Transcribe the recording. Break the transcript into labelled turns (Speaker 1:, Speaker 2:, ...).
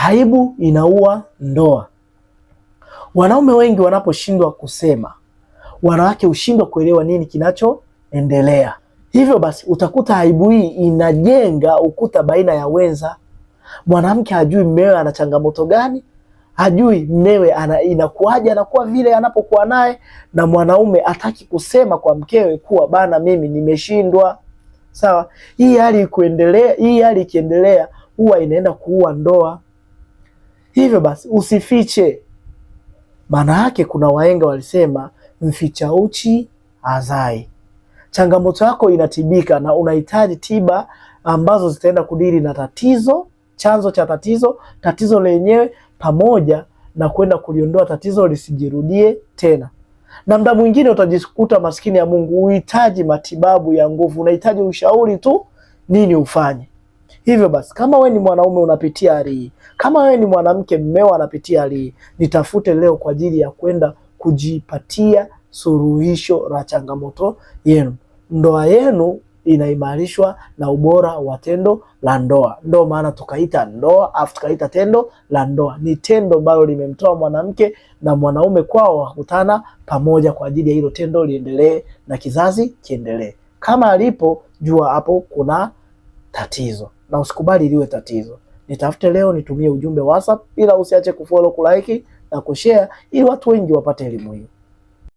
Speaker 1: Aibu inaua ndoa. Wanaume wengi wanaposhindwa kusema, wanawake hushindwa kuelewa nini kinachoendelea. Hivyo basi utakuta aibu hii inajenga ukuta baina ya wenza. Mwanamke hajui mmewe ana changamoto gani, hajui mmewe ana inakuwaje, anakuwa vile anapokuwa naye, na mwanaume hataki kusema kwa mkewe kuwa bana, mimi nimeshindwa. Sawa, hii hali kuendelea, hii hali ikiendelea huwa inaenda kuua ndoa. Hivyo basi usifiche. Maana yake kuna wahenga walisema mficha uchi hazai. Changamoto yako inatibika na unahitaji tiba ambazo zitaenda kudili na tatizo, chanzo cha tatizo, tatizo lenyewe, pamoja na kwenda kuliondoa tatizo lisijirudie tena. Na muda mwingine utajikuta maskini ya Mungu, uhitaji matibabu ya nguvu, unahitaji ushauri tu nini ufanye. Hivyo basi kama we ni mwanaume unapitia hali hii, kama wewe ni mwanamke mmeo anapitia hali hii, nitafute leo kwa ajili ya kwenda kujipatia suluhisho la changamoto yenu. Ndoa yenu inaimarishwa na ubora wa tendo la ndoa. Ndo maana tukaita ndoa afu tukaita tendo la ndoa. Ni tendo ambalo limemtoa mwanamke na mwanaume kwao wakutana pamoja kwa ajili ya hilo tendo liendelee na kizazi kiendelee. Kama alipo jua hapo kuna tatizo, na usikubali liwe tatizo. Nitafute leo, nitumie ujumbe WhatsApp, ila usiache kufollow, kulike na kushare ili watu wengi wapate elimu hiyo.